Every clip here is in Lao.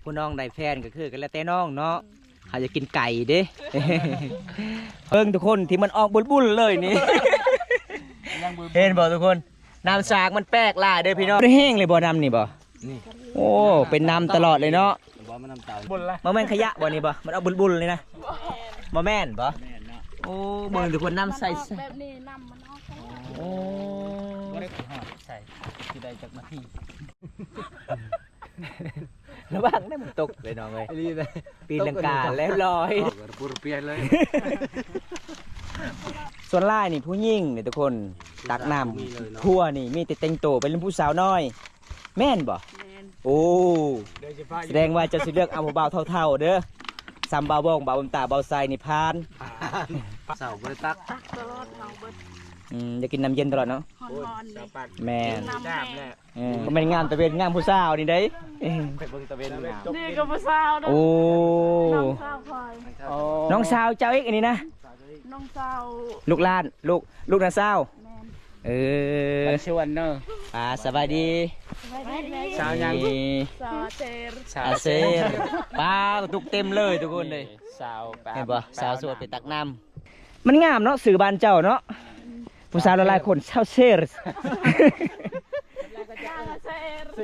ຜູ້ນ້ອງໄດ້ແຟນກໍຄືກັນແລ້ວແຕ່ນ້ອງເນາະ. ເຮົາຢາກກິນໄກ່ເດ້. ເບິ່ງທຸກຄົນ ທີ່ມັນອອກບຸນໆເລີຍນີ້. ເຫັນບໍ່ທຸກຄົນ? ນ້ຳສາກມັນແປກຫຼາຍເດີ້ພີ່ນ້ອງ. ໄດ້ແຫ້ງເລີຍບໍ່ ນ້ຳນີ້ບໍ່? ນີ້ ໂອ້ ເປັນນ້ຳຕະຫຼອດເລີຍເນາະ. ບໍ່ ມັນນ້ຳເຕົາ ບໍ່ແມ່ນຂະຫຍະບໍ່ນີ້ບໍ່? ມັນອອກບຸນໆເລີຍນະ. ບໍ່ແມ່ນບໍ່? ໂອ້ ເບິ່ງທຸກຄົນ ນ້ຳໃສ ແບບນີ້ນ້ຳມັນອອກ. ໂອ້ ບໍ່ໄດ້ໄປຫາໃສ່ ຊິໄດ້ຈັກນາທີ. ລະວັງເດີ້ ມັນຕົກເລີຍນ້ອງເອີຍ. ອີ່ຫຼີເດ້ ຕີນລັງກາແລ້ວລອຍ. ເອົາ ບໍ່ໄດ້ປ່ຽນເລີຍ. ສ່ວນຫຼາຍນີ້ຜູ້ຍິງນີ້ທຸກຄົນ ຕັກນ້ຳ ຜູ້ຊາຍບໍ່ມີເລີຍເນາະ. ຄົວນີ້ມີແຕ່ແຕ່ງໂຕໄປເປັນຜູ້ສາວນ້ອຍ ແມ່ນບໍ່? ແມ່ນ. ໂອ້ ໂດຍສະເພາະ ສະແດງວ່າເຈົ້າຊິເລືອກເອົາຜູ້ບ່າວເຖົ້າໆເດີ້. ສ່ຳບ່າວບົ້ງ ບ່າວບຸນຕາ ບ່າວໄຊນີ້ຜ່ານ ຜ່ານ. ເຊົ້າບໍ່ໄດ້ຕັກ ຕັກຕະຫຼອດເຮົາເບິດ. ອືມ ຢາກກິນນ້ຳເຢັນຕະຫຼອດເນາະ. ຮ້ອນໆ ໂອ້ຍ ນີ້ ສາວປັດ ແມ່ນ ນ້ຳແມ່ ເອີ ບໍ່ແມ່ນງາມຕາເວັນ ງາມຜູ້ສາວນີ້ເດ້. ໄປເບິ່ງຕາເວັນງາມ ນີ້ກໍຜູ້ສາວເດ້. ໂອ້ ນ້ອງສາວຂ້ອຍ. ອໍ ນ້ອງສາວເຈົ້າອີກອັນນີ້ນະ? ນ້ອງສາວ ລູກຫຼານ ລູກ ລູກນ້າສາວ. ແມ່ນ. ເອີ ຊວນເນາະ. ອ່າ ສະບາຍດີ ສະບາຍດີ. ສາວຫຍັງ? ນີ້ ສາວອາເຊນ ສາວອາເຊນ. ປ້າ ຕຸກເຕັມເລີຍທຸກຄົນເລີຍ. ນີ້ ສາວ ເຫັນບໍ່? ສາວໂສດໄປຕັກນ້ຳ. ມັນງາມເນາະ ຊື່ບ້ານເຈົ້າເນາະ. ອືມ ຜູ້ສາວຫຼາຍໆຄົນ ສາວເຊນ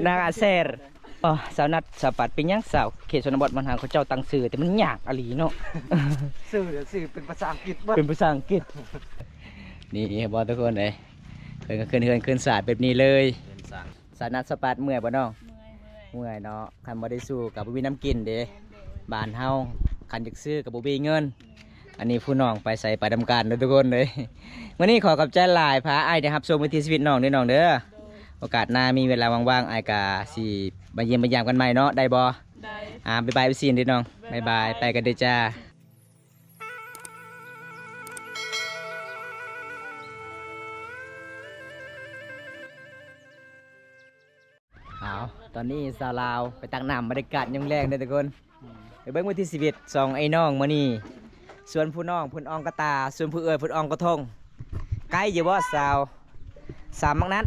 ນາງອາເຊນ. ອໍ ສາວນັດ ສາວປັດ ເປັນຫຍັງສາວເຂດຊົນນະບົດບ້ານເຮົາ ເຂົາເຈົ້າຕັ້ງຊື່ ແຕ່ມັນຍາກອີ່ຫຼີເນາະ. ຊື່ ຊື່ເປັນພາສາອັງກິດເບິດ ເປັນພາສາອັງກິດ. ນີ້ເຫັນບໍ່ທຸກຄົນເອີຍ ເພິ່ນກໍຂຶ້ນເຮືອນຂຶ້ນຊາດແບບນີ້ເລີຍ. ສາວນັດ ສາວປັດ ເມື່ອຍບໍ່ນ້ອງ? ເມື່ອຍ ເມື່ອຍ ເມື່ອຍເນາະ. ຄັນບໍ່ໄດ້ສູ້ກໍບໍ່ມີນ້ຳກິນເດ້. ແມ່ນ ໂດຍ. ບ້ານເຮົາ ຄັນຢາກຊື້ກໍບໍ່ມີເງິນ. ອັນນີ້ຜູ້ນ້ອງໄປໃສໄປນຳກັນເດີທຸກຄົນເດີ. ມື້ນີ້ຂໍຂອບໃຈຫຼາຍ ພາອ້າຍໄດ້ຮັບຊົມວິຖີຊີວິດນ້ອງເດີນ້ອງເດີ. ໂອກາດໜ້າມີເວລາວ່າງໆ ອ້າຍກະຊິມາຢ້ຽມມາຢາມກັນໃໝ່ເນາະ ໄດ້ບໍ່? ໄດ້. ອ່າ ບາຍບາຍ ເອັຟຊີ ເດີນ້ອງ. ບາຍບາຍ ບາຍບາຍ ໄປກັນເດີຈ້າ. ອ້າວ ຕອນນີ້ສາວລາວໄປຕັກນ້ຳ ບັນຍາກາດຍາມແລງເດີທຸກຄົນ. ໄປເບິ່ງວິຖີຊີວິດສອງໄອ້ນ້ອງມື້ນີ້ ຊວນຜູ້ນ້ອງເພິ່ນອອງກະຕ່າ ຊວນຜູ້ເອື້ອຍເພິ່ນອອງກະທົງ. ໄກຢູ່ບໍ່ສາວ ສາວໝາກນັດ?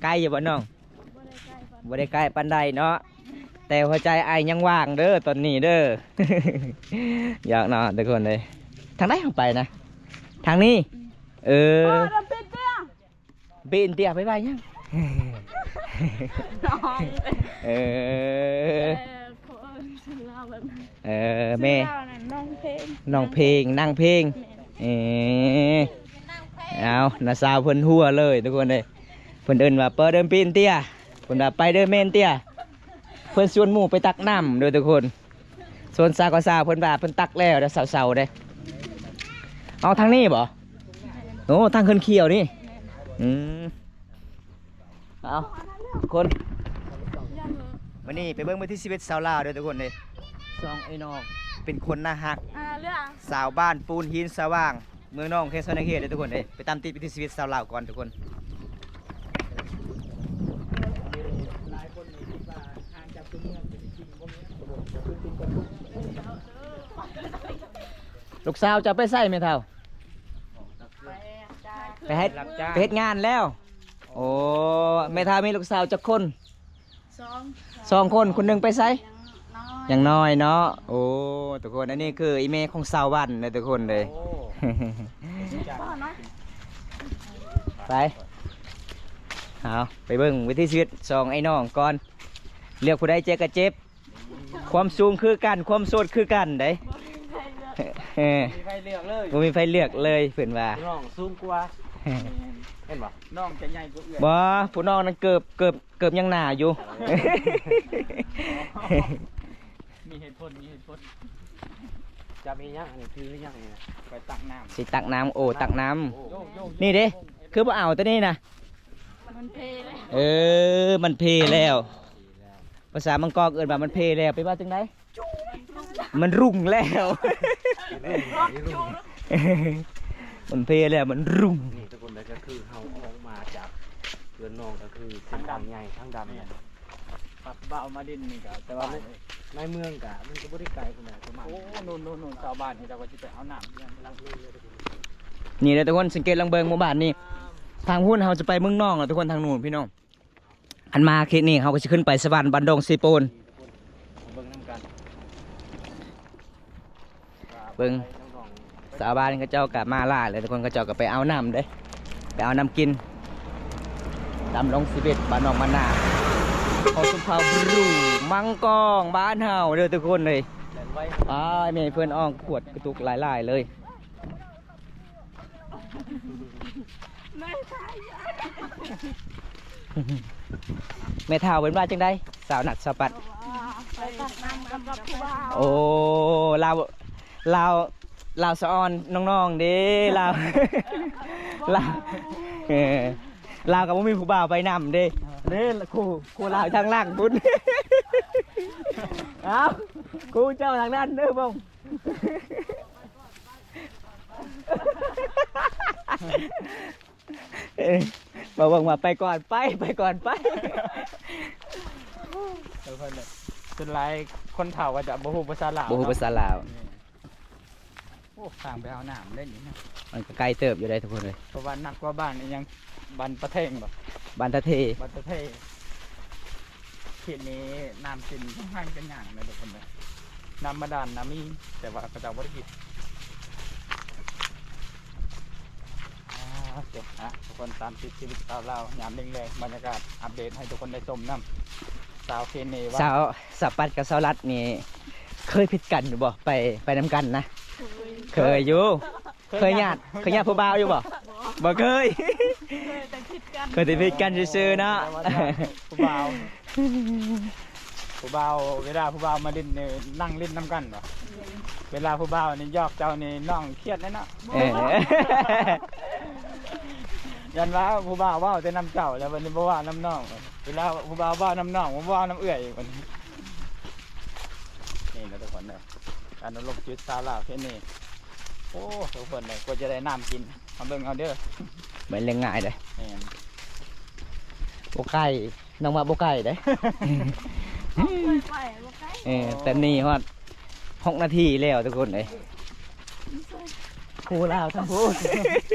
ໄກຢູ່ບໍ່ນ້ອງ? ບໍ່ໄດ້ໄກປານໃດເນາະ ແຕ່ຫົວໃຈອ້າຍຍັງວ່າງເດີຕອນນີ້ເດີ. ຢາກເນາະທຸກຄົນເອີຍ. ທາງໃດເຮົາໄປນະ? ທາງນີ້. ເອີ ເປັນເຕຍ ໄປວ່າຫຍັງ? ນ້ອງ ເອີ ເອີ ເອີ ແມ່ ຊື່ລາວນັ້ນ ນ້ອງເພງ ນ້ອງເພງ ນາງເພງ. ແມ່ນ. ເອີ ເອົາ ນ້າສາວເພິ່ນຫົວເລີຍທຸກຄົນເອີຍ. ເພິ່ນເອີ້ນວ່າ ໄປເດີເປັນເຕຍ ເພິ່ນວ່າ ໄປເດີແມ່ນເຕຍ. ເພິ່ນຊວນໝູ່ໄປຕັກນ້ຳເດີທຸກຄົນ. ສ່ວນສາວກໍສາວ ເພິ່ນວ່າເພິ່ນຕັກແລ້ວເດີ ເຊົາໆເດ້. ເອົາ ທາງນີ້ບໍ່? ໂອ້ ທາງຂຶ້ນຂຽວນີ້. ອືມ ເອົາ ທຸກຄົນ ມື້ນີ້ໄປເບິ່ງວິຖີຊີວິດຊາວລາວເດີທຸກຄົນເດ້. ສອງໄອ້ນ້ອງເປັນຄົນໜ້າຮັກ ອ່າ ເລື່ອງ ສາວບ້ານປູນຫີນສະຫວ່າງ ເມືອງນອງ ແຂວງສະຫວັນນະເຂດເດີທຸກຄົນເດ້. ໄປຕາມຕິດວິຖີຊີວິດຊາວລາວກ່ອນທຸກຄົນ. ລູກສາວເຈົ້າໄປໃສແມ່ເຖົ້າ? ໄປເຮັດ ໄປເຮັດງານແລ້ວ. ໂອ້ ແມ່ເຖົ້າມີລູກສາວຈັກຄົນ? ສອງ ສອງຄົນ. ຄົນໜຶ່ງໄປໃສ? ຍັງນ້ອຍ ຍັງນ້ອຍເນາະ. ໂອ້ ທຸກຄົນ ອັນນີ້ຄືອີ່ແມ່ຂອງສາວວັນເດີທຸກຄົນເດີ. ໂອ້ ໄປ ເອົາ ໄປເບິ່ງວິຖີຊີວິດສອງໄອ້ນ້ອງກ່ອນ. ເລືອກຜູ້ໃດເຈັບກໍເຈັບ. ຄວາມສູງຄືກັນ ຄວາມໂສດຄືກັນເດ້. ບໍ່ມີໃຜເລືອກ ເອີ ບໍ່ມີໃຜເລືອກເລີຍ ບໍ່ມີໃຜເລືອກເລີຍເພິ່ນວ່າ ນ້ອງສູງກວ່າ. ເຫັນບໍ່? ນ້ອງຈະໃຫຍ່ກວ່າເອື້ອຍ. ບໍ່ ຜູ້ນ້ອງນັ້ນເກີບ ເກີບ ເກີບຍັງໜາຢູ່. ມີເຫດຜົນ ມີເຫດຜົນ. ຈັບອີ່ຫຍັງ? ອັນນີ້ຖືອີ່ຫຍັງນີ້? ໄປຕັກນ້ຳ ຊິຕັກນ້ຳ. ໂອ້ ຕັກນ້ຳ. ໂອ້ ນີ້ເດ້ ຄືບໍ່ເອົາຕົວນີ້ນະ? ມັນເພແລ້ວ. ເອີ ມັນເພແລ້ວ. ພາສາບາງກອກເອີ້ນວ່າມັນເພແລ້ວ ແປວ່າຈັ່ງໃດ? ມັນຮຸ່ງແລ້ວ. ມັນເພແລ້ວ ມັນຮຸ່ງ. ນີ້ທຸກຄົນເດີ ກໍຄືເຮົາອອກມາຈາກເຮືອນນ້ອງ ກໍຄືເສັ້ນທາງໃຫຍ່ທາງດຳ. ແມ່ນ. ປັບບ່າວມາດິນນີ້ກໍ ແຕ່ວ່າໃນເມືອງກໍມັນກໍບໍ່ໄດ້ໄກປານໃດ ປະມານ. ໂອ້ ໂນ່ນໆໆ ຊາວບ້ານນີ້ ເຈົ້າກໍຊິໄປເອົານ້ຳ. ນີ້ເດີທຸກຄົນ ສັງເກດລອງເບິ່ງໝູ່ບ້ານນີ້ ທາງພຸ້ນເຮົາຈະໄປເມືອງນອງແລ້ວທຸກຄົນ ທາງນູ້ນພີ່ນ້ອງ. ອັນມາເຂດນີ້ເຮົາກໍຊິຂຶ້ນໄປສະຫວັນ ບ້ານດົງເຊໂປນ. ເບິ່ງ ຊາວບ້ານເຂົາເຈົ້າກໍມາຫຼາຍແລ້ວ ທຸກຄົນ ເຂົາເຈົ້າກໍໄປເອົານ້ຳເດ້ ໄປເອົານ້ຳກິນ ຕາມລົງຊີວິດບ້ານນອກບ້ານນາ ຂອງຊົນເຜົ່າບຣູມັງກອງບ້ານເຮົາເດີ ທຸກຄົນເອີຍ. ອ້າຍ ແມ່ເພິ່ນອອກຂວດກະຕຸກຫຼາຍໆເລີຍ. ແມ່ເຖົ້າເພິ່ນວ່າຈັ່ງໃດ ສາວນັດ ສາວປັດ? ໄປຕັກນ້ຳກັບຜູ້ບ່າວ. ໂອ້ ລາວ ລາວ ລາວສະອອນນ້ອງໆເດ້ ລາວ ລາວ ເອີ ລາວກໍບໍ່ມີຜູ້ບ່າວໄປນຳເດ້ ເດ້ ຄູ່ ຄູ່ລາວທາງຫຼັງພຸ້ນ. ເອົ້າ ຄູ່ເຈົ້າທາງນັ້ນເດີ ເບິ່ງ. ເອີ ບໍ່ເບິ່ງວ່າໄປກ່ອນ ໄປ ໄປກ່ອນ ໄປ. ເອີ ເພິ່ນ ສ່ວນຫຼາຍຄົນເຖົ້າກໍຈະບໍ່ຮູ້ພາສາລາວ ບໍ່ຮູ້ພາສາລາວ. ໂອ້ ທາງໄປເອົານ້ຳໄດ້ນີ້ນະ ມັນກໍໄກເຕີບຢູ່ເດ້ ທຸກຄົນເອີຍ. ເພາະວ່າໜັກກວ່າບ້ານອີ່ຫຍັງ ບ້ານປະເທງບໍ? ບ້ານຕາເທ ບ້ານຕາເທ. ເຂດນີ້ນ້ຳເປັນທາງກະຍ່າງເດີ ທຸກຄົນເດີ ນ້ຳບາດານນະມີ ແຕ່ວ່າເຂົາເຈົ້າບໍ່ໄດ້ເຮັດ. ອ່າ ເຈົ້າ ອ່ະ ທຸກຄົນຕາມຕິດຊີວິດຊາວລາວຍາມແລງໆ ບັນຍາກາດອັບເດດໃຫ້ທຸກຄົນໄດ້ຊົມນຳ. ສາວເຄເນວ່າ ສາວ ສາວປັດກັບສາວລັດນີ້ ເຄີຍຜິດກັນຢູ່ບໍ່? ໄປ ໄປນຳກັນນະ? ເຄີຍ ເຄີຍຢູ່. ເຄີຍຍາດ ເຄີຍຍາດຜູ້ບ່າວຢູ່ບໍ່? ບໍ່ ບໍ່ເຄີຍ. ເຄີຍແຕ່ຜິດກັນ ເຄີຍແຕ່ຜິດກັນຊື່ໆເນາະ. ຜູ້ບ່າວ ຜູ້ບ່າວ ເວລາຜູ້ບ່າວມາຫຼິ້ນນີ້ ນັ່ງຫຼິ້ນນຳກັນບໍ່? ເວລາຜູ້ບ່າວນີ້ຢອກເຈົ້ານີ້ ນ້ອງຄຽດແນ່ເນາະ. ເອີ ຢ້ານວ່າຜູ້ບ່າວເວົ້າແຕ່ນຳເຈົ້າ ແລ້ວບັດນີ້ບໍ່ເວົ້ານຳນ້ອງ. ເວລາຜູ້ບ່າວເວົ້ານຳນ້ອງ ບໍ່ເວົ້ານຳເອື້ອຍອີກບັດນີ້. ນີ້ນະ ທຸກຄົນເດີ ການດຳລົງຊີວິດຊາວລາວເຂດນີ້. ໂອ້ ທຸກຄົນເດີ ກວ່າຈະໄດ້ນ້ຳກິນ ມາເບິ່ງເອົາເດີ. ບໍ່ແມ່ນເລື່ອງງ່າຍເດ້. ແມ່ນ. ບໍ່ໄກ ນ້ອງວ່າບໍ່ໄກເດ້. ເອີ ແຕ່ນີ້ຮອດຫົກນາທີແລ້ວ ທຸກຄົນເອີຍ. ຄູ່ລາວທັງຜູ້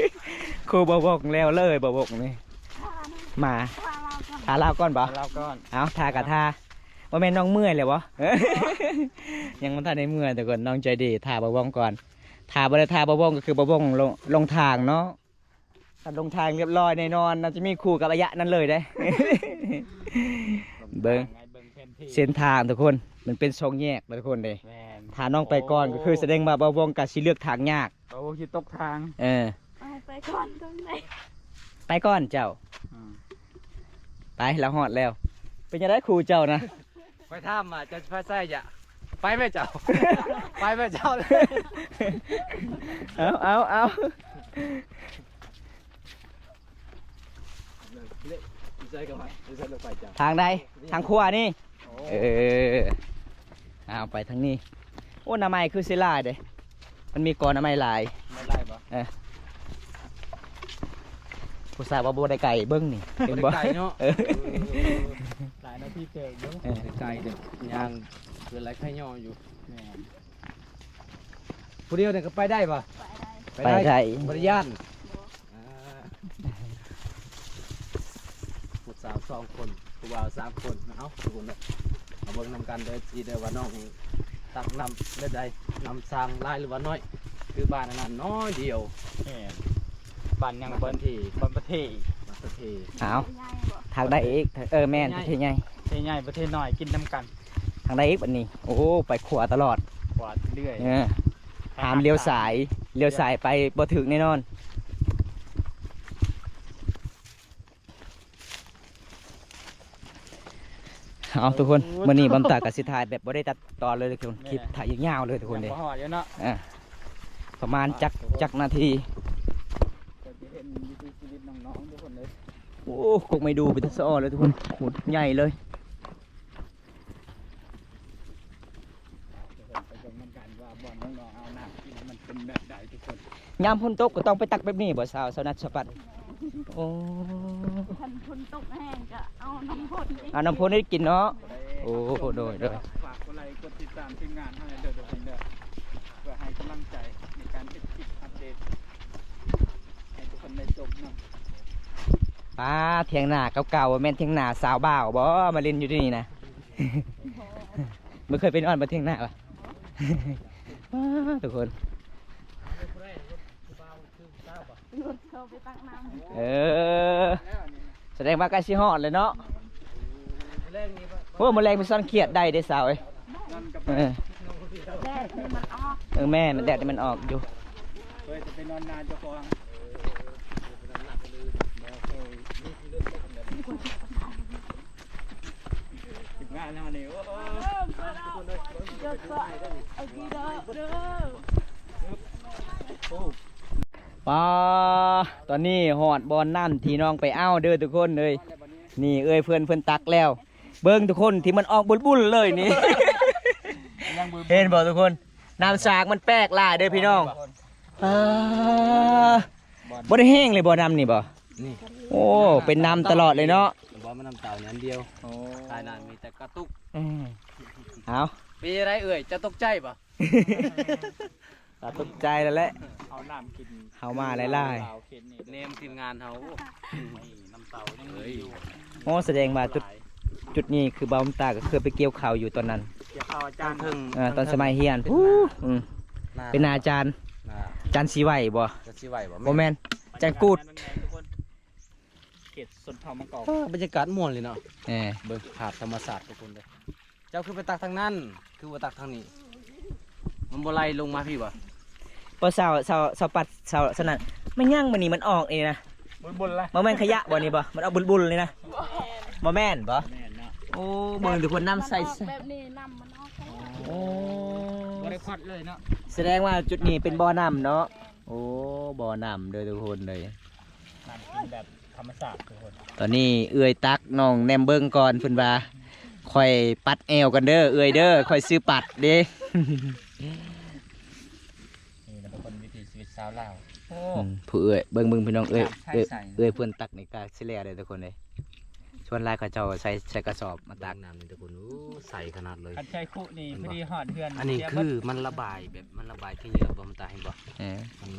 ຄູ່ບ່າວບົກແລ້ວເລີຍ ບ່າວບົກນີ້. ມາ ຖ້າລາວກ່ອນ ຖ້າລາວກ່ອນບໍ? ຖ້າລາວກ່ອນ. ເອົ້າ ຖ້າກໍຖ້າ. ບໍ່ແມ່ນນ້ອງເມື່ອຍແລ້ວບໍ? ຍັງບໍ່ທັນໄດ້ເມື່ອຍ ທຸກຄົນ. ນ້ອງໃຈດີ ຖ້າບ່າວບົກກ່ອນ. ຖ້າບໍ່ໄດ້ ຖ້າບ່າວບົກກໍຄືບ່າວບົກລົງ ລົງທາງເນາະ. ຄັນລົງທາງລຽບຮ້ອຍແນ່ນອນ ໜ້າຈະມີຄູ່ກັບໄອ້ຍະນັ້ນເລີຍເດ້. ເບິ່ງ ເສັ້ນທາງ ທຸກຄົນ ມັນເປັນຊ່ອງແຍກນະ ທຸກຄົນເດ້. ແມ່ນ. ຖ້ານ້ອງໄປກ່ອນ ໂອ້ ກໍຄືສະແດງວ່າບ່າວບົກກໍຊິເລືອກທາງຍາກ. ບ່າວບົກຊິຕົກທາງ. ເອີ ເອົາ ໄປກ່ອນ ຕົງໃດ? ໄປກ່ອນເຈົ້າ. ອືມ ໄປ ລາວຮອດແລ້ວ. ເປັນຈັ່ງໃດຄູ່ເຈົ້ານະ? ຂ້ອຍຖາມວ່າເຈົ້າຊິໄປໃສ? ຢະ ໄປແມ່ເຈົ້າ ໄປແມ່ເຈົ້າ. ເອົາ ເອົາ ເອົາ ທາງໃດ? ທາງຂວານີ້. ໂອ້ ເອີ ເອົາ ໄປທາງນີ້. ໂອ້ ໜ້າໄມ້ຄືຊິຫຼາຍເດ້. ມັນມີກໍໜ້າໄມ້ຫຼາຍ. ໄມ້ຫຼາຍບໍ່? ເອີ ຜູ້ສາວວ່າບໍ່ໄດ້ໄກ ເບິ່ງນີ້ ເຫັນບໍ່? ບໍ່ໄດ້ໄກເນາະ. ເອີ ເອີ ຫຼາຍນາທີເຕີບຢູ່. ເອີ ບໍ່ໄດ້ໄກເດ້ ຍ່າງເປັນຫຼາຍໄຄຍໍຢູ່. ແມ່ນ. ຜູ້ດຽວນີ້ກໍໄປໄດ້ບໍ່? ໄປໄດ້ ໄປໄດ້ ບໍ່ໄດ້ຢ້ານ. ອ່າ ຜູ້ສາວສອງຄົນ ຜູ້ບ່າວສາມຄົນ. ເອົາ ທຸກຄົນເດີ ມາເບິ່ງນຳກັນເດີ ຊິໄດ້ວ່ານ້ອງຕັກນ້ຳແບບໃດ ນ້ຳສ້າງຫຼາຍຫຼືວ່າໜ້ອຍ. ຄືບ້ານອັນນັ້ນນ້ອຍດຽວ. ແມ່ນ. ບ້ານຫຍັງ? ບ້ານ ບ້ານປະເທ ບ້ານປະເທ ບ້ານປະເທ. ເອົາ ທາງໃດອີກ? ເອີ ແມ່ນ ປະເທໃຫຍ່ ປະເທໃຫຍ່ ປະເທນ້ອຍ ກິນນຳກັນ. ທາງໃດອີກບັດນີ້? ໂອ້ ໄປຂວາຕະຫຼອດ ຂວາເລື້ອຍ. ເອີ ຫ້າມລ້ຽວຊ້າຍ ລ້ຽວຊ້າຍໄປບໍ່ຖືກແນ່ນອນ. ເອົາ ທຸກຄົນ ມື້ນີ້ບຳຕາກໍຊິຖ່າຍແບບບໍ່ໄດ້ຕັດຕອນເລີຍ ທຸກຄົນ. ຄລິບຖ່າຍຍາວໆເລີຍ ທຸກຄົນເດ້. ປະມານຈັກ ຈັກນາທີ. ໂອ້ ກົກໄມ້ດູເປັນຕາສະອອນເລີຍ ທຸກຄົນ. ໂຫ ໃຫຍ່ເລີຍ. ຍາມຝົນຕົກກໍຕ້ອງໄປຕັກແບບນີ້ບໍ່ ສາວ ສາວນັດ ສາວປັດ? ໂອ້ ຄັນຝົນຕົກແຮງກໍເອົານ້ຳຝົນ ເອົານ້ຳຝົນໃຫ້ກິນເນາະ. ໂອ້ ໂດຍ ໂດຍ. ຝາກກົດໄລກົດຕິດຕາມທີມງານເຮົາແດ່ເດີ ເພື່ອໃຫ້ກຳລັງໃຈໃນການເຮັດຄລິບອັບເດດໃຫ້ທຸກຄົນໄດ້ຊົມນຳ. ປ້າ ຖຽງນາເກົ່າໆ ແມ່ນຖຽງນາສາວບ່າວບໍ່ ມາຫຼິ້ນຢູ່ທີ່ນີ້ນະ? ບໍ່ເຄີຍໄປນອນບໍ່ຖຽງນາວະ? ປ້າ ທຸກຄົນ ເອີ ສະແດງວ່າໃກ້ຊິຮອດແລ້ວເນາະ. ໂອ້ ມື້ແລງມີຊ່ອນຂຽດໄດ້ເດ້ສາວເອີຍ. ເອີ ແດດນີ້ມັນອອກ ເອີ ແມ່ນ ແດດນີ້ມັນອອກຢູ່. ເອີ ຈະໄປນອນນາເຈົ້າຂອງ ທີມງານເຮົານີ້ ໂອ້ ໂອ້ ປາ ຕອນນີ້ຮອດບ່ອນນ້ຳທີ່ນ້ອງໄປເອົາເດີທຸກຄົນເອີຍ. ນີ້ເອີຍ ເພື່ອນເພິ່ນຕັກແລ້ວ. ເບິ່ງທຸກຄົນ ທີ່ມັນອອກບຸນໆເລີຍນີ້ ເຫັນບໍ່ທຸກຄົນ? ນ້ຳສາກມັນແປກຫຼາຍເດີພີ່ນ້ອງ. ອ່າ ບໍ່ໄດ້ແຫ້ງເລີຍບໍ່ ນ້ຳນີ້ບໍ່? ນີ້ ໂອ້ ເປັນນ້ຳຕະຫຼອດເລີຍເນາະ. ບໍ່ ມັນນ້ຳເຕົ້ານີ້ອັນດຽວ. ໂອ້ ທາຍນັ້ນມີແຕ່ກະຕຸກ. ເອີ ເອົາ ເປັນຈັ່ງໃດເອີຍ ເຈົ້າຕົກໃຈບໍ່? ຕາຕົກໃຈແລ້ວແຫຼະ ເອົານ້ຳກິນ ເຮົາມາຫຼາຍໆ ແນມທີມງານເຮົາ. ໂອ້ ສະແດງວ່າຈຸດ ຈຸດນີ້ຄືບ່າວບຸນຕາກໍເຄີຍໄປກ່ຽວເຂົ້າຢູ່ຕອນນັ້ນ ກ່ຽວເຂົ້າອາຈານ ເອີ ຕອນສະໄໝຮຽນພຸ້ນ. ເປັນນາອາຈານ ອາຈານສີໄຫວບໍ່? ອາຈານສີໄຫວບໍ່? ບໍ່ແມ່ນ ອາຈານກູດ. ເຂດຊົນເຜົ່າມັງກອງ ເອີ ບັນຍາກາດມ່ວນເລີຍເນາະ. ເອີ ເບິ່ງພາບທຳມະຊາດທຸກຄົນເດີ. ເຈົ້າຄືໄປຕັກທາງນັ້ນ ຄືບໍ່ຕັກທາງນີ້? ມັນບໍ່ໄຫຼລົງມາພີ້ບໍ່? ບໍ່ ຊາວ ຊາວ ຊາວປັດ ຊາວສະນັ້ນ ມັນຍັງມື້ນີ້ມັນອອກນີ້ນະ ບຸນໆລະ. ບໍ່ແມ່ນຂະຫຍະບໍ່ນີ້ບໍ່? ມັນອອກບຸນໆນີ້ນະ. ບໍ່ແມ່ນບໍ່? ແມ່ນເນາະ. ໂອ້ ເບິ່ງທຸກຄົນ ນ້ຳໃສ ແບບນີ້ນ້ຳມັນອອກ. ໂອ້ ບໍ່ໄດ້ຄວັດເລີຍເນາະ. ສະແດງວ່າຈຸດນີ້ເປັນບໍ່ນ້ຳເນາະ. ໂອ້ ບໍ່ນ້ຳເດີທຸກຄົນເດີ. ນ້ຳກິນແບບ ທຳມະຊາດທຸກຄົນ. ຕອນນີ້ເອື້ອຍຕັກ ນ້ອງແນມເບິ່ງກ່ອນ ເພິ່ນວ່າ ຂ້ອຍປັດແອວກ່ອນເດີເອື້ອຍເດີ ຂ້ອຍຊື້ປັດເດ້. ນີ້ນະທຸກຄົນ ວິຖີຊີວິດຊາວລາວ. ໂອ້ ອືມ ຜູ້ເອື້ອຍ ເບິ່ງ ເບິ່ງພີ່ນ້ອງ ເອື້ອຍ ນ້ຳໃສໆ ເອື້ອຍ ເອື້ອຍເພິ່ນຕັກນີ້ກະຊິແລ້ວເດ້ທຸກຄົນເດ້. ສ່ວນຫຼາຍເຂົາເຈົ້າໃສ່ ໃສ່ກະສອບມາຕັກ. ນ້ຳນີ້ທຸກຄົນ ໂອ້ ໃສຂະໜາດເລີຍ. ຄັນໃສ່ຄຸນີ້ ເຫັນບໍ່? ພໍດີຮອດເຮືອນ. ອັນນີ້ຄືມັນລະບາຍ ແບບມັນລະບາຍຂີ້ເຫຍື້ອບໍ່ ມັນຕາ ເຫັນບໍ່? ເອີ ມັນ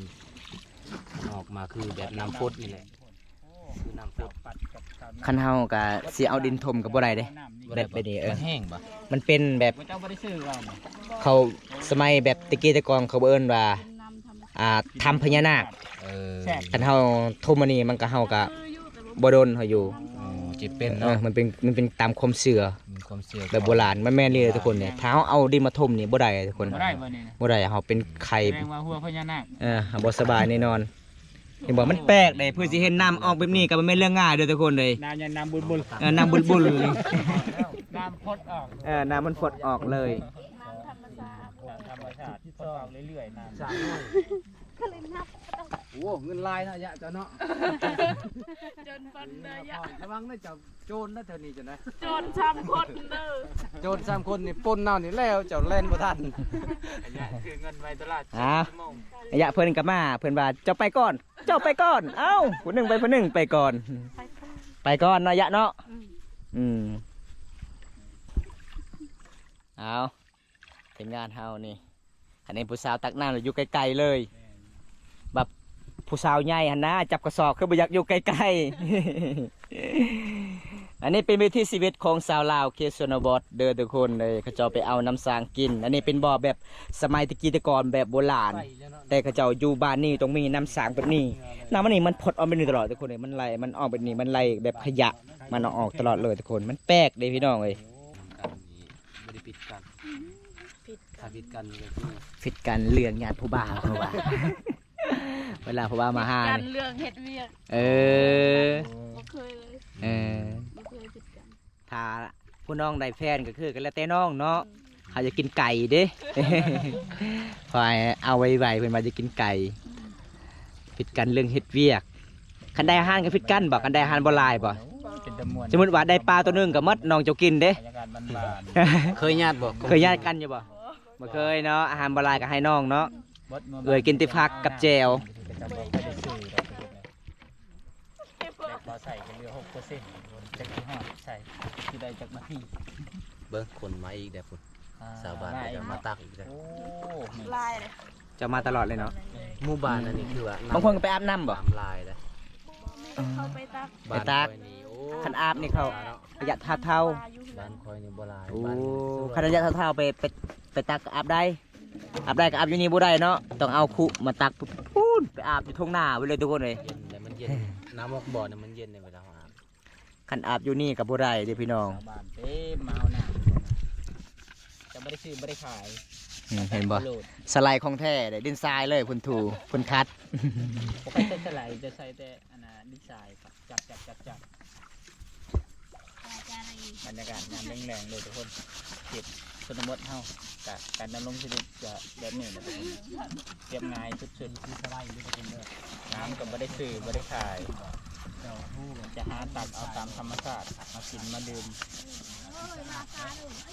ອອກມາຄືແບບນ້ຳຟົດນີ້ແຫຼະ ຄືນ້ຳຟົດ. ຄັນເຮົາກະຊິເອົາດິນຖົມກໍບໍ່ໄດ້ເດ້ ແບບ ແບບນີ້. ເອີ ມັນແຫ້ງບໍ່? ມັນເປັນແບບ ເຂົາສະໄໝແບບແຕ່ກີ້ແຕ່ກ່ອນເຂົາເອີ້ນວ່າ ອ່າ ຖ້ຳພະຍານາກ. ເອີ ຄັນເຮົາຖົມອັນນີ້ມັນກະ ເຮົາກະບໍ່ດົນເຮົາຢູ່. ອໍ ຊິເປັນເນາະ. ເອີ ມັນເປັນ ມັນເປັນຕາມຄວາມເຊື່ອ ເປັນຄວາມເຊື່ອແບບໂບລານ. ມັນແມ່ນອີ່ຫຼີທຸກຄົນເດ້. ຖ້າເຮົາເອົາດິນມາຖົມນີ້ບໍ່ໄດ້ທຸກຄົນ ບໍ່ໄດ້ ບໍ່ໄດ້ ເຮົາເປັນໄຂ້ ສະແດງວ່າຫົວພະຍານາກ. ເອີ ເຮົາບໍ່ສະບາຍແນ່ນອນ. ເຫັນບໍ່? ມັນແປກເດ້ ເພື່ອຊິເຫັນນ້ຳອອກແບບນີ້ກໍບໍ່ແມ່ນເລື່ອງງ່າຍເດີທຸກຄົນເດ້. ນ້ຳຍັງ ນ້ຳບຸນໆ. ເອີ ນ້ຳບຸນໆ ນ້ຳຟົດອອກ. ເອີ ນ້ຳມັນຟົດອອກເລີຍ. ນ້ຳທຳມະຊາດ ທຳມະຊາດ ຟົດອອກເລື້ອຍໆ ນ້ຳ. ໂອ້ ເງິນຫຼາຍເນາະ ຍະເຈົ້າເນາະ. ຈົນປົນເດີຍະ ລະວັງເດີເຈົ້າ. ໂຈນນະແຖວນີ້ເຈົ້ານະ ໂຈນສາມຄົນເດີ. ໂຈນສາມຄົນນີ້ປົນເອົານີ້ແລ້ວ ເຈົ້າແລ່ນບໍ່ທັນ. ຍະຖືເງິນໄວ້ຕະຫຼອດ. ອ່າ ຍະເພິ່ນກໍມາ ເພິ່ນວ່າ ເຈົ້າໄປກ່ອນ ເຈົ້າໄປກ່ອນ. ເອົ້າ ຜູ້ໜຶ່ງໄປ ຜູ້ໜຶ່ງໄປກ່ອນ ໄປກ່ອນເນາະ ຍະເນາະ. ອືມ ອືມ ເອົາ ທີມງານເຮົານີ້ ຄັນເຫັນຜູ້ສາວຕັກນ້ຳແລ້ວຢູ່ໄກໆເລີຍ. ແມ່ນ ແບບຜູ້ສາວໃຫຍ່ຫັ້ນນະ ຈັບກະສອບ ຄືບໍ່ຢາກຢູ່ໃກ້ໆ. ອັນນີ້ເປັນວິຖີຊີວິດຂອງຊາວລາວເຂດຊົນນະບົດເດີທຸກຄົນເດີ. ເຂົາເຈົ້າໄປເອົານ້ຳສາງກິນ. ອັນນີ້ເປັນບໍ່ແບບສະໄໝແຕ່ກີ້ແຕ່ກ່ອນ ແບບໂບລານ ແຕ່ເຂົາເຈົ້າຢູ່ບ້ານນີ້ຕ້ອງມີນ້ຳສາງແບບນີ້. ນ້ຳອັນນີ້ມັນຟົດອອກແບບນີ້ຕະຫຼອດທຸກຄົນເດີ. ມັນໄຫຼ ມັນອອກແບບນີ້ ມັນໄຫຼແບບຂະຫຍະ ມັນເອົາອອກຕະຫຼອດເລີຍທຸກຄົນ. ມັນແປກເດ້ພີ່ນ້ອງເອີຍ. ບໍ່ໄດ້ຜິດກັນ ຜິດກັນ ຜິດກັນເລື່ອງຍາດຜູ້ບ່າວ ເຂົາວ່າ ເວລາຜູ້ບ່າວມາຫາ ຜິດກັນເລື່ອງເຮັດວຽກ. ເອີ ບໍ່ເຄີຍເລີຍ. ເອີ ບໍ່ເຄີຍຜິດກັນ. ຖ້າຜູ້ນ້ອງໄດ້ແຟນກໍຄື ກໍແລ້ວແຕ່ນ້ອງເນາະ. ອືມ ເຮົາຢາກກິນໄກ່ເດ້ ຂ້ອຍເອົາໄວໆ ເພິ່ນວ່າຢາກກິນໄກ່. ອືມ ຜິດກັນເລື່ອງເຮັດວຽກ. ຄັນໄດ້ອາຫານກໍຜິດກັນບໍ່? ຄັນໄດ້ອາຫານບໍ່ຫຼາຍບໍ່? ໂອ້ຍ ເປັນຕາມ່ວນ. ສົມມຸດວ່າໄດ້ປາໂຕໜຶ່ງກໍໝົດ ນ້ອງເຈົ້າກິນເດ້. ບັນຍາກາດບ້ານໆ. ເຄີຍຍາດບໍ່? ເຄີຍຍາດກັນຢູ່ບໍ່? ບໍ່ເຄີຍເນາະ. ອາຫານບໍ່ຫຼາຍກໍໃຫ້ນ້ອງເນາະ. ເອື້ອຍກິນແຕ່ຜັກກັບແຈ່ວ. ພໍໃສ່ກໍເຫຼືອຫົກເປີເຊັນ ຈັກຊິຮອດໃສ່ ຊິໄດ້ຈັກນາທີ. ເບິ່ງຄົນມາອີກແດ່ພຸ້ນ. ອ່າ ຊາວບ້ານກໍມາຕັກອີກແລ້ວ. ໂອ້ ຫຼາຍເດ້. ເຈົ້າມາຕະຫຼອດເລີຍເນາະ. ໝູ່ບ້ານອັນນີ້ຄືວ່າ ບາງຄົນກໍໄປອາບນ້ຳບໍ່? ນ້ຳຫຼາຍເດ້. ເອີ ເຂົາໄປຕັກ ໄປຕັກ. ບ້ານຂ້ອຍນີ້ ໂອ້ ຄັນອາບນີ້ເຂົາ ໄປຢາດທາເທົາ. ບ້ານຂ້ອຍນີ້ບໍ່ຫຼາຍ. ໂອ້ ບ້ານນີ້ ຄັນຢາກທາເທົາໄປ ໄປ ໄປຕັກກໍອາບໄດ້. ອາບໄດ້ກໍອາບຢູ່ນີ້ບໍ່ໄດ້ເນາະ ຕ້ອງເອົາຄຸມາຕັກ. ໂອ້ ພຸ້ນ ໄປອາບຢູ່ທົ່ງນາໄປເລີຍທຸກຄົນເອີຍ. ເຢັນ ແລ້ວມັນເຢັນ ນ້ຳອອກບໍ່ນີ້ມັນເຢັນໃນເວລາເຮົາອາບ. ຄັນອາບຢູ່ນີ້ກໍບໍ່ໄດ້ເດ້ພີ່ນ້ອງ. ຊາວບ້ານເຕັມມາເອົານ້ຳ ຈະບໍ່ໄດ້ຊື້ບໍ່ໄດ້ຂາຍ. ອືມ ເຫັນບໍ່? ສະໄຫຼຂອງແທ້ເດ້ ດິນຊາຍເລີຍ ເພິ່ນຖູ ເພິ່ນຂັດ. ບໍ່ຄ່ອຍໃຊ້ສະໄຫຼ ຈະໃຊ້ແຕ່ອັນນ່າ ດິນຊາຍ ຈັບໆໆໆ. ບັນຍາກາດຍາມແລງໆເດີທຸກຄົນ ເຂດຊົນນະບົດເຮົາ ກະການດຳລົງຊີວິດກະແບບນີ້ແຫຼະທຸກຄົນ ຮຽບງ່າຍສຸດໆ. ນ້ຳກໍບໍ່ໄດ້ຊື້ບໍ່ໄດ້ຂາຍ ຈະຫາຕັກເອົາຕາມທຳມະຊາດ ເອົາກິນມາດື່ມ.